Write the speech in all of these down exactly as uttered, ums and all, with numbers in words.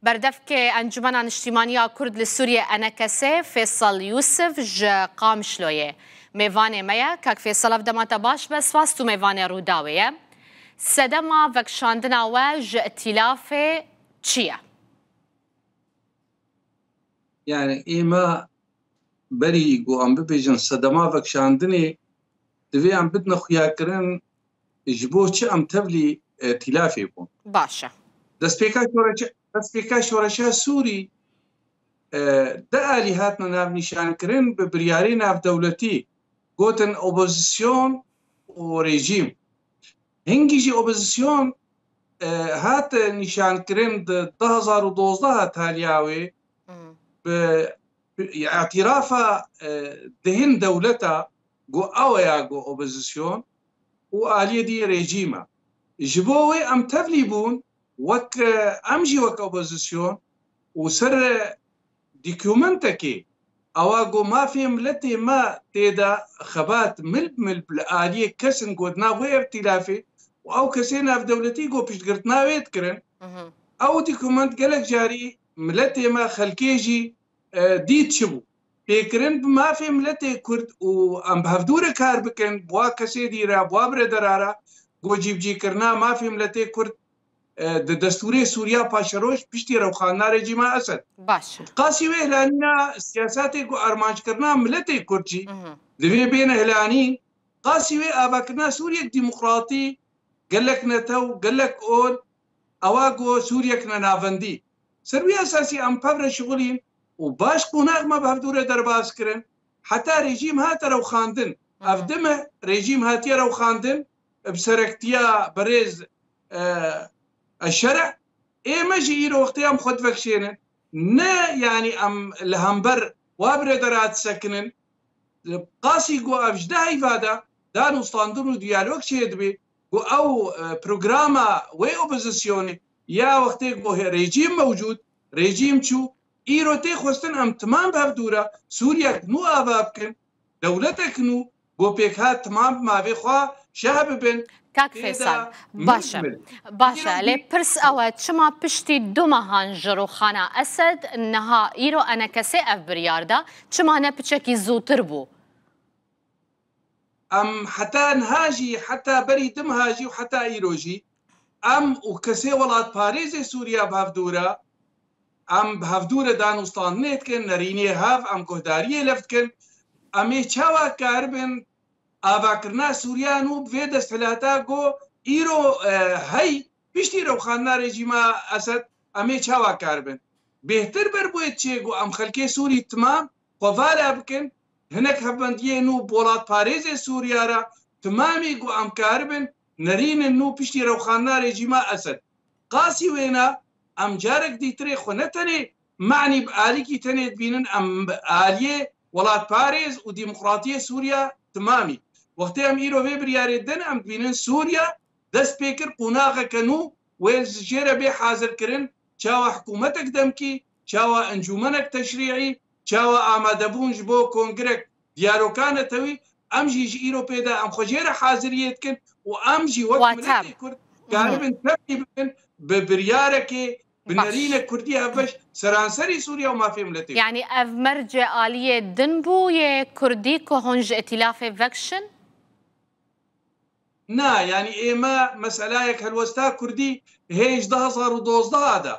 Berdevkê Encûmena Niştîmaniya Kurd li Sûriyê, ENKSê, Fêsal Yûsif ji Qamişloyê mêvanê me ye. Kak Fêsal, ev dema te baş be, spas tu mêvanê Rûdawê ye. Sedema vekişandina we ji îtîlafê çi ye? Yani êma berî ku em bibêjin sedema vekişandinê, divê em bidine xuyakirin ji bo çi em tevlî îtîlafê bûn. Baş e. Destpêka şoreşa, destpêka şoreşa Sûrî, e, du alî hatine navnîşankirin bi biryarê navdewletî, gotin opozisyon û rejîm. Hingî jî opozisyon, e, hat nîşankirin di du hazar û dozdeh ha taliya wê, bi, bi îtîrafa, e, dihên dewleta ku ew ya ku opozisyon û aliyê dî rejîm e. Ji bo wê em tevlî bûn, wek, e, em jî wek opozisyon û ser, e, dokumentekê ewa ku mafê miletê me tê de xebat mil bi mil li aliyê kesin ku di nav wê îtîlafê û ew kesê navdewletî ku piştgirtina wê dikirin, ew dokument gelek carî miletê me, xelkê jî, e, dît çi bû. Pêkirin bi mafê miletê Kurd û em bi hevdû re kar bikin, bi wa kesê dî re, bi wa biredera re, ku cîbicîkirina mafê miletê Kurd, e, di destûrê Sûriya paşeroş piştî rewxandina rejîma Esed. Baş e. Qasî wê hilanîna siyasetê ku armanckirina miletê Kurd jî divê bêne hilanîn, qasî wê avakirina Sûriyek demokratî gelek netew, gelek ol, ewa ku Sûriyek nenavendî. Ser wî esasî em pev re şixulîn û baş qonax me bi hevdû re derbas kirin. Heta rejîm hate rewxandin. Ev dime rejîm hatiye rewxandin bi serektiya berêz, e, Eşere. Ê me jî îro wextê em xwe divekişênin. Ne, yanî em li hember wa biredera disekinin. Qasî ku ev ji deheyva de dan û standin û diyalog çêdibe, ku ew, e, programa wê opozisyonê ya wextê ku he-, rejîm mewcûd, rejîm çû, îro tê xwestin em timam bi hevdû re Sûriyek nû ava bikin, dewletek nû ku pêkhat timam bi mavê xwe şeh bibin. Kak Fêsal, baş e. Baş e. Lê pirs ew e, çima piştî du mehan ji rûxana Esed niha îro ENKSê ev biryar da? Çima ne piçekî zûtir bû? Em heta niha jî, heta berî du meha jî û heta îro jî em û kesê welatparêzê Sûriya bi hevdû re, em bi hevdû re dan û standinê dikin, nerînê hev, em guhdariyê lev dikin. Em ê çawa karibin avakirina Sûriya nû bi vê desthilata ku îro, e, hey piştî rewxandina rejîma Esed, em ê çawa karibin? Bêhtir ber bûyê çê ku em xelkê Sûrî timam xwe vala bikin, hinek hevbendiyê nû bi welatparêzê Sûriya re timamî ku em karibin nerînin nû piştî rewxandina rejîma Esed. Qasî wêna, em carek dîtirê xwe ne tenê manî bi alîkî tenê dibînin, em bi aliyê welatparêz û demokratiyê Sûriya timamî. Wextê em îro vê biryarê din, em dibînin Sûriya dest pê kir qonaxeke nû, wê ji jê re bê hazirkirin, çawa hikûmetek demkî, çawa encûmenek teşrî'î, çawa amadebûn ji bo kongirek diyaloga netewî, em jî ji îro pê de em xwe jê re haziriyê dikin û em jî wek miletê Kurd karibin tevlî bibin bi biryarekê, bi nerînek Kurdî hevbeş seranserî Sûriye û mafê miletê Kurd. Yanî ev mercê aliyê din bû yê Kurdî ku hûn ji îtîlafê vekişin? Na, yanî ême meselayek helwesta Kurdî hê ji du hazar û dozdeh de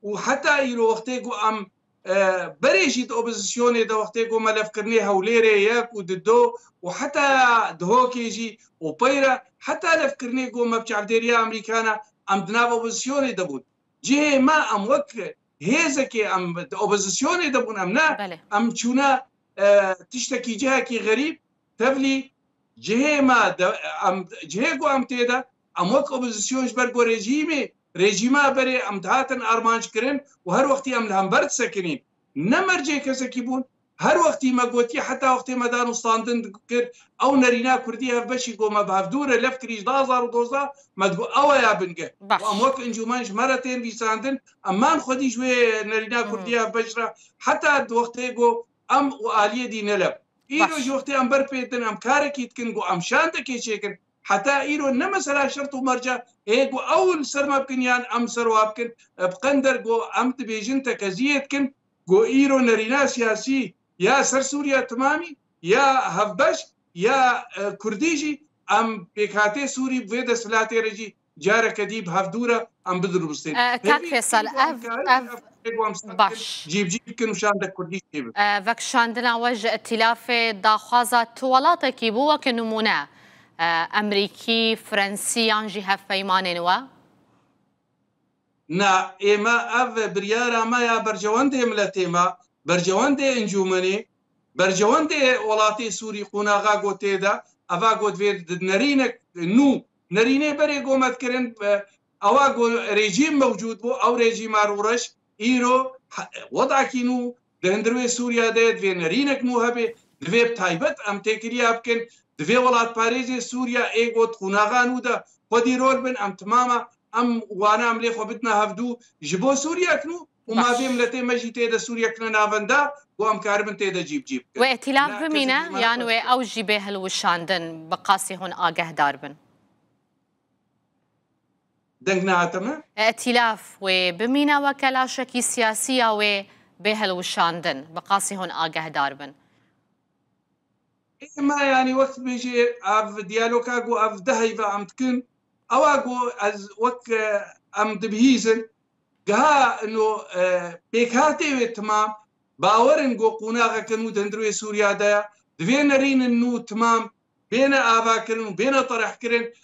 û heta îro wextê ku em, e, berê jî di opozisyonê de wextê ku me levkirinê Hewlêrê yek û di do û heta Dihokê jî û peyre heta levkirinê ku me bi çavdêriya Amerîkana em di nav opozisyonê de bûn. Cihê me em wek hêzekê em di opozisyonê de bûn, em ne, Belê. em çûne, e, tiştekî cihekî xerîb, tevlî cihê me de, em, cihê ku em tê de, em wek opozisyon ji ber ku rejîmê, rejîma berê em dihatin armanc kirin û her wextî em li hember disekinîn. Ne mercê kesekî bûn, her wextî me gotiye, heta wextê me dan û standin dikir, ew nerîna Kurdî hevbeşî ku me bi hevdû re lev kirî ji du hazar û dozdeh, me digot ew e ya bingeh. Baş. Û em wek encûmen ji me re tên vîsandin, em man xwedî ji wê nerîna Hı hı. Kurdî hevbeş re, heta di wextê ku em û aliyê dî ne lev. Îro Baş. Ji wextê em ber pê din, em karekî dikin ku em şandekê çêkin, Heta îro ne mesela şert û merca hê ku ew li ser me bikin yan em ser wa bikin, e, bi qender ku em dibêjin tekeziyê dikin, ku îro nerîna siyasî ya ser Sûriya timamî, ya hevbeş, ya, e, Kurdî jî em pêkhatê Sûrî bi vê desthilatê re jî careke dî bi hevdû re em bidirûstin. E, Kak Hêvî Fêsal, dikin ku em ev, karin ev, ev pêk wan bikin, baş. Cîbcî bikin û şandek Kurdî çê bikin. E, vek şandina we ji îtîlafê daxwaza tu welatekî bû, weke nimûne, e, Emerîkî, Frensî yan jî hevpeymanên we? Na, ême ev biryara me ya berjewendê miletê me, berjewendê encûmenê, berjewendê welatê Sûrî qonaxa ku tê de, eva ku divê di nerînek nû, nerînê berê ku me dikirin, e, ewa ku rejîm mewcûd bû, ew rejîma Rûreş, îro he-, wedakî nû di hundirê Sûriya de ye, divê nerînek nû hebe, divê bi taybet em têkiliya bikin, divê welatparêzê Sûriya ê ku di qonaxa nû de xwedî rol bin, em timama em wana em lê xwe bidine hevdû ji bo Sûriyek nû û ma Baş. vê miletê me jî tê de Sûriyek ne navenda ku em karibin tê de cîbcî bikin. Wê îtîlaf Na, bimîne kesê yan wê ew jî bê hilwişandin, bi qasî hûn agehdar bin? Deng nehate me? Îtîlaf wê bimîne weke laşekî siyasî ya wê bê hilwişandin, bi qasî hûn agehdar bin? Ê me, yanî, wek dibêjê, ev diyaloga ku ev deh heyva em dikin, ewa ku ez wek, e, em dibihîzin, giha ino, e, pêkhatê wê timam, bawer in ku qonaxeke nû di hundirê Sûriya de ye, divê nerînin nû timam bêne avakirin û bêne terehkirin,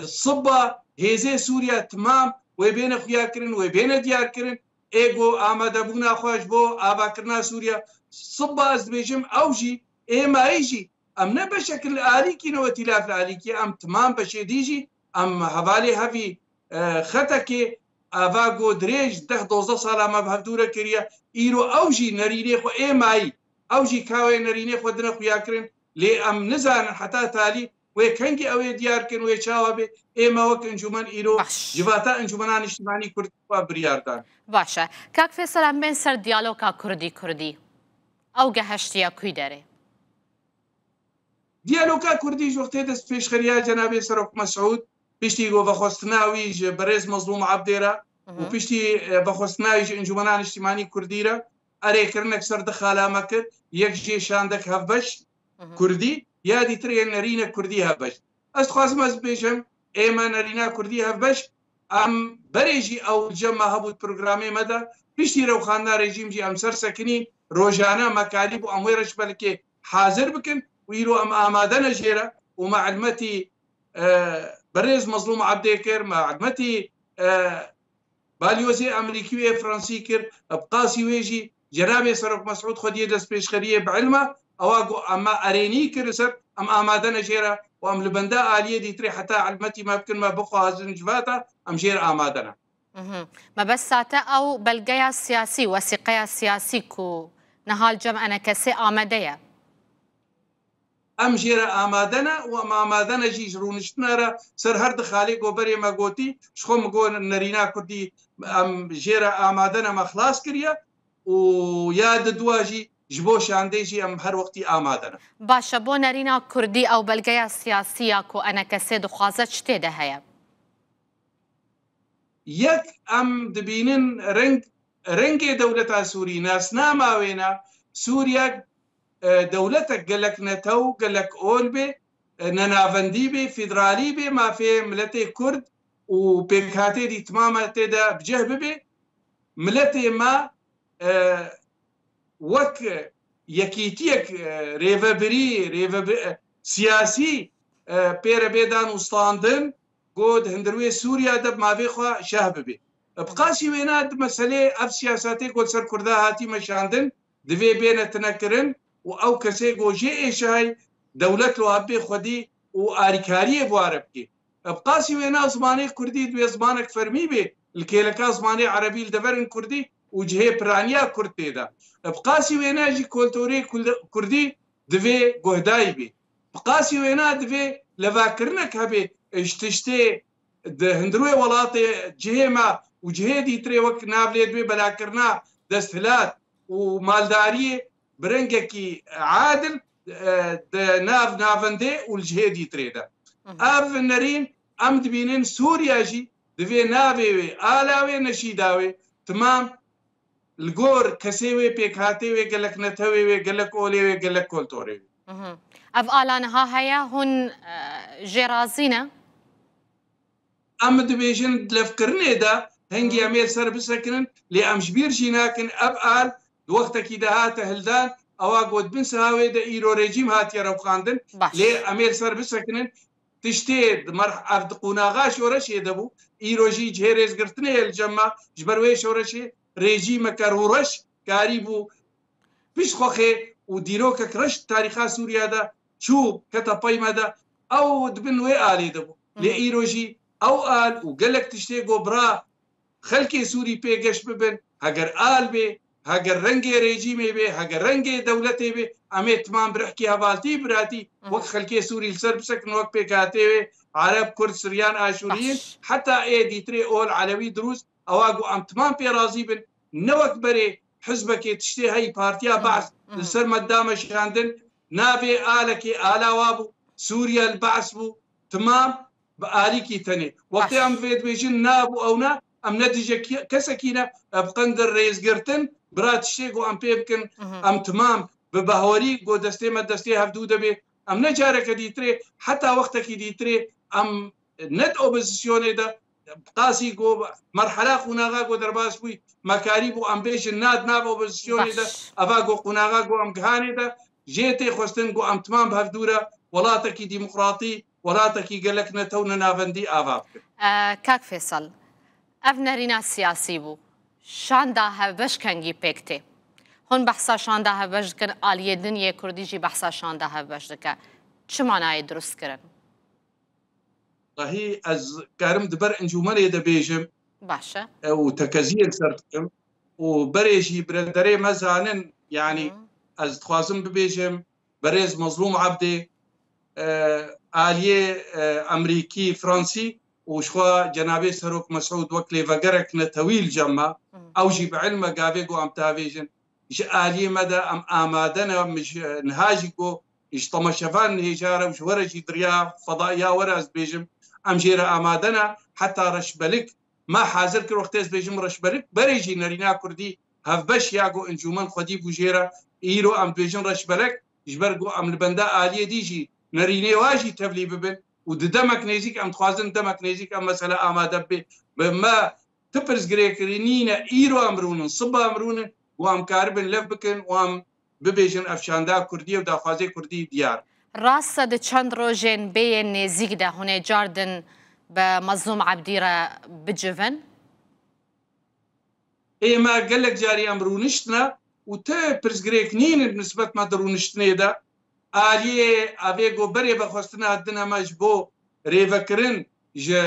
siba hêzê Sûriya timam wê bêne xuyakirin, wê bêne diyarkirin, ê ku amadebûna xwe ji bo avakirina Sûriya, siba ez dibêjim ew jî, ê mayî jî, em ne beşek li alîkî ne, wetîlaf li alîkî, em timam beşê dî jî, em hevalê hevî, e, xetekê, eva ku dirêj deh dozdeh sala me bi hevdû re kiriye, îro ew jî nerînê xwe ê mayî, ew jî kawê nerînê xwe dine xuyakirin, lê em nizanin heta talî wê kengî ew ê diyar kin, wê çawa bê, ê me wek encûmen îro Baş. civata encûmena niştimanî Kurdî xwe biryar dan. Baş e. Kak Fêsal, em bên ser diyaloga Kurdî Kurdî. Ew geheştiye kû derê? Diyaloga Kurdî ji wextê dest pêşxeriya Cenabê Serok Mesûd, piştî ku vexwestina wî ji birêz Mezlûm Ebdê re û Hı hı. piştî, e, vexwestina wî ji Encûmena Niştimanî Kurdî re, erêkirinek ser du xala me kir, yek jê şandek hevbeş Hı hı. Kurdî, ya dîtir ê nerînek Kurdî hevbeş. Ez dixwazim ez bibêjim, ê me nerîna Kurdî hevbeş, em berê jî ew li cem me hebû di programê me de, piştî rewxandina rejîm jî em ser sekinîn, rojane me karîbû em wê re ji belkê hazir bikin û îro em amade ne jê re û me elmetî, e, birêz Mezlûm Ebdê kir, me elmetî, e, Balyozê Amerîkî û yê Fransî kir, bi qasî wê jî Cenabê Serok Mesûd xwediyê destpêşxeriyê bi ilm e, ewa ku em me erênî kir li ser, em amade ne jê re û em li benda aliyê dîtirê heta elmetî me bikin, me bixwazin civata, em jê re amade ne. Mhm. Mebesta te ew belgeya siyasî, wesîqeya siyasî ku niha li cem enekesê amade ye. Em jê re amade ne û em amade ne jî ji rûniştina re ser her du xalê ku berê me gotî, ji xwe min got nerîna Kurdî em jê re amade ne, me xilas kiriye û ya di dua jî ji bo şandê jî em her wextî amade ne. Baş e, bo nerîna Kurdî ew belgeya siyasî ya ku enekesê dixwaze çi tê de heye? Yek em dibînin reng, rengê dewleta Sûrî, nasnama wê ne, Sûriye, e, dewletek gelek netew, gelek ol bê, e, nenavendî bê, federalî bê, mafê miletê Kurd û pêkhatê dî timama tê de bi cih bibe. Miletê me, e, wek yekîtiyek, e, rêvebirî, rêvebi-, e, siyasî, e, pê re bê dan û standin, ku di hundirê Sûriya de bi mavê xwe şeh bibe. Bi qasî wêna di meselê ev siyasetê ku li ser Kurda hatî meşandin, divê bêne tinekirin û ew kesê ku jê ê şahî dewlet li wan bê xwedî û alîkariyê bi wan re bike. Bi qasî wêna zimanê Kurdî divê zimanek fermî bê, li kêleka zimanê Erebî li deverin Kurdî û cihê piraniya Kurd tê de. Bi qasî wêna jî kulturê Kul-, Kurdî divê guhdayî bê. Bi qasî wêna divê levakirinek hebe ji tiştê di hundirê welatê cihê me û cihê dîtirê wek nav lê divê belakirina desthilat û maldariyê bi rengekî adil, e, di nav navendê û li cihê dîtirê de. Ev nerîn em dibînin Sûriya jî divê navê wê, ala wê, neşîda wê, timam li gor kesê wê, pêkhatê wê, gelek netewê wê, gelek olê wê, gelek koltorê wê. Ev ala niha heye, hûn e, jê razî ne? Em dibêjin di levkirinê de hingî em ê li ser bisekinin, lê em ji bîr jî nakin ev al di wextekî de hate hildan, ewa got bin siha wê de îro rejîm hatiye rewxandin, Baş. lê em ê li ser bisekinin. Tiştê di mer-, ev di qonaxa şoreşê de bû, îro jî cihê rêzgirtinê ye li cem me, ji ber wê şoreşê rejîmeke rûreş karîbû pişt xwe xê û dîrokek reş tarîxa Sûriya de çû kete pey me de, ew di bin wê alê de bû. Lê îro jî ew al û gelek tiştê ku bira xelkê Sûrî pê geş bibin, heger al bê, heger rengê rejîmê bê, heger rengê dewletê bê, em ê timam bi rihkê hevaltî, biratî, wek xelkê Sûrî li ser bisekin, wek pêkhatê wê, Ereb, Kurd, Siryan, Aşûriyin, Baş. heta ê dîtirê ol, Elewî, Dirûz, ewa ku em timam pê razî bin, ne wek berê hizbekê tiştê heyî partiya Baas li ser me dame şandin, navê alekê ala wa bû, Sûriye li Baas bû, timam bi alîkî tenê. Wextê Baş. em vê dibêjin na bû ew na, em ne dije ki-, kesekî ne, ev qendir rêzgirtin, bira tiştê ku em pê bikin, em timam bi bahwerî ku destê me destê hevdû de bê, em ne careke dîtirê, heta wextekî dîtirê em ne di opozisyonê de, qasî ku merhela qonaxa ku derbas bûyî, me karî bû em bêjin na di nav opozisyonê de, Baş. eva ku qonaxa ku em gihanê de, jê tê xwestin ku em timam bi hevdû re welatekî demokratî, welatekî gelek netew nenavendî ava bikin. E, Kak Fêsal, ev nerîna siyasî bû. Şanda hevbeş kengî pêk tê. Hûn behsa şanda hevbeş dikin, aliyê din yê Kurdî jî behsa şanda hevbeş dike. Çi manayê dirust kirin? Wellahî ez karim di ber encûmenê de bêjim Baş e. e, û tekeziyê li ser dikim û berê jî birederê me zanin, yanî ez dixwazim bibêjim, berêz Mezlûm Ebdê, e, aliyê, e, Emerîkî, Fransî û jixwe cenabê Serok Mesûd wek lêvegerek netewî li cem me, ew jî bi ilm e gavê ku em tavêjin. Ji aliyê me de em amade ne, min ji niha jî got, ji temaşevan hêja re û ji we re jî di riya fedaiya we re ez dibêjim, em jê re amade ne, heta reşbelik me hazir kir, wextê ez bêjim reşbelik, berê jî nerîna kurdî hevbeş ya ku encûmen xwedî bû jê re, îro em dibêjin reşbelek, ji ber ku em li benda aliyê dî jî nerînê wa jî tevlî bibin û di demek nêzîk em dixwazin demek nêzîk em mesele amade bibe. Bi me ti pirsgirêkirî nîne, îro em rûnin, siba em rûnin, ku em karibin lev bikin û em bibêjin ev şanda kurdî ye û daxwazê kurdî diyar. Rast e, di çend rojên bêyên nêzîk de hûn ê car din bi Mezlûm Ebdî re bicivin? Ê me gelek carî em rûniştine û ti pirsgirêk nînin nisbet me di rûniştinê de. Aliyê evê ku berê vexwestina dine me ji bo rêvekirin ji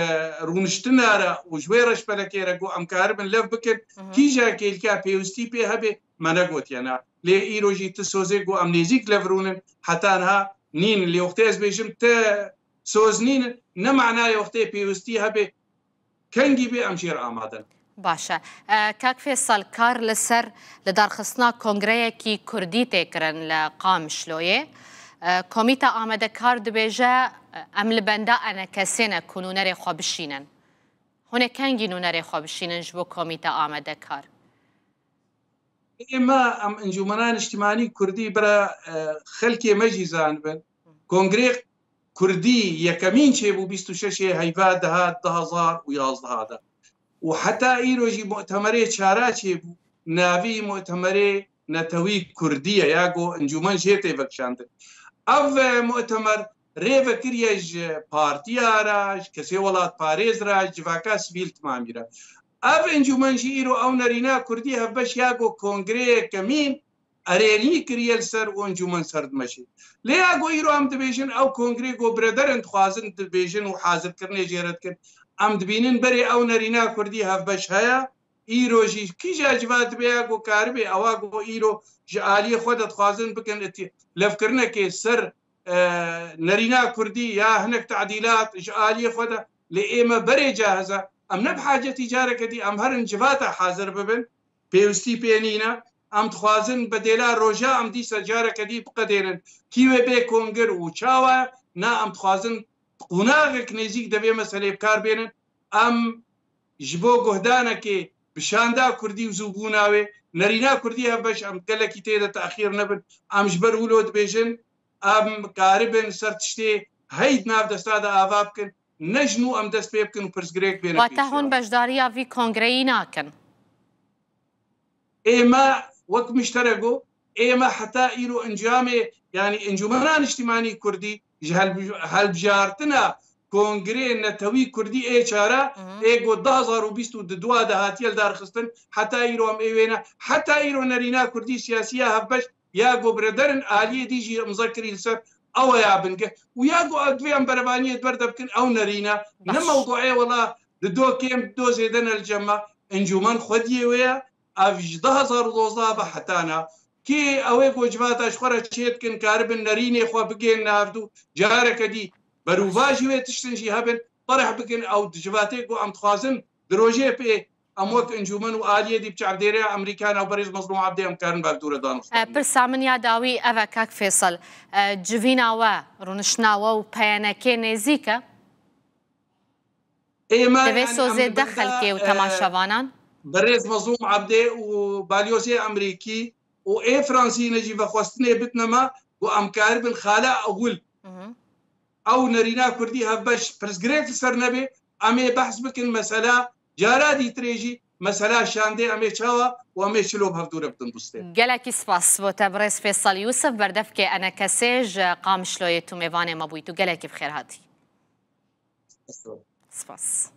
rûniştina re û ji wê reşbelekê re ku em karibin lev bikin, kîja kêlka pêwistî pê hebe me negotiye na. Lê îro jî ti sozê ku em nêzîk lev rûnin heta niha nînin. Lê wextê ez bêjim ti soz nînin, ne manayê wextê pêwistî hebe kengî bê em jê re amade ne. Baş e. E, Kak Fêsal, kar li ser lidarxistina kongreyekî kurdî tê kirin li Qamişloyê. E, Komîta Amadekar dibêje, e, em li benda enekesê ne ku nûnerê xwe bişînin. Hûn ê kengî nûnerê xwe bişînin ji bo Komîta Amadekar? Ê me, em encûmena niştimanî kurdî bira, e, xelkê me jî zanibin. Kongrê kurdî yekemîn çêbû bîst û şeşê heyva deha du hezar û yazdeh de. Û heta îro jî mu'temerê çara çêbû, navî mu'temerê netewî kurdî ye, ya ku encûmen jê tê vekişandin. Ev, e, mu'temer rê vekiriye ji partiya re, ji kesê welatparêz re, ji civaka sivîl timamî re. Ev encûmen jî îro ew nerîna kurdî hevbeş ya ku kongreyê yekemîn erênî kiriye li ser û encûmen ser dimeşê. Lê ya ku îro em dibêjin ew kongrê ku birederin dixwazin dibêjin û hazirkirinê jê re dikin. Em dibînin berê ew nerîna kurdî hevbeş heye, îro jî kîja civa dibe ya ku karibê ewa ku îro ji aliyê xwe de dixwazin bikin itî-, levkirinekê ser, e, nerîna kurdî ya hinek tadîlat ji aliyê xwe de, lê ê me berê cahiz e. Em ne bi hacetî careke dî em herin civata hazir bibin, pêwistî pê nîne. Em dixwazin bedêla roja em dîsa careke dî biqedênin. Kî wê bê kongir û çawa? Na, em dixwazin Bi qonaxek nêzîk devê meselê bi kar bênin. Em ji bo guhdanekê bi şanda kurdî û zûbûna wê, nerîna kurdî hevbeş, em gelekî tê de texîr nebin. Em ji ber wilo dibêjin, em karibin ser tiştê hey di nav desta de ava bikin, ne ji nû em dest pê bikin û pirsgirêk bêne. Wate hûn beşdariya vî kongreyî nakin? Ê me wek mişterego, ê me heta îro encamê, yanî Encûmena Niştimanî Kurdî ji helb-, helbijartina Kongrê Netewî Kurdî ê çara, Hı hı. ê ku du hazar û bîst û dua de hatiye lidarxistin, heta îro em ê wêne, heta îro nerîna Kurdî siyasiya hevbeş ya ku birederin aliyê dî jî imza kirî li ser ew ya bingeh û ya ku ew divê em berevaniyê di ber de bikin ew nerîne. Ne Baş. Mewduê wela di do kêm, di do zêde ne li cem me. Encûmen xwediyê wê ye. Ev ji du hazar û dozdeh ve hetana. Kê ew ê ku civata ji xwe re çê dikin, karibin nerînê xwe bigihînin hevdû, careke dî berûva jî wê tiştin jî hebin, tereh bikin, ew di civatê ku em dixwazin di rojê pê em wek encûmen û aliyê dî bi çavdêriya Amerîka navberêz Mezlûm Ebdê em karin bi hevdû re danûstin. E, pirsa min ya dawî ev e, kak Fêsal. E, civîna we, rûniştina we û P N K'ê nêzîk e? Ê me, Divê yanî, sozê em de xelkê û, e, temaşevanan? Berêz Mezlûm Ebdê û balyozê Amerîkî û ê Fransî ne jî vexwestinê bidine me ku em karibin xala ewil. Hı hı. Ew nerîna Kurdî hevbeş pirsgirêk li ser nebê, em ê behs bikin mesela, cara dîtirê jî mesela şandê em ê çawa û em ê çilo bi hevdû re bidin dustê. Gelekî spas bo te birêz Fêsal Yûsif, berdevkê E N K S'ê ji Qamişloyê tu mêvanê me bûyî, tu gelekî bi xêr hatî. Spas.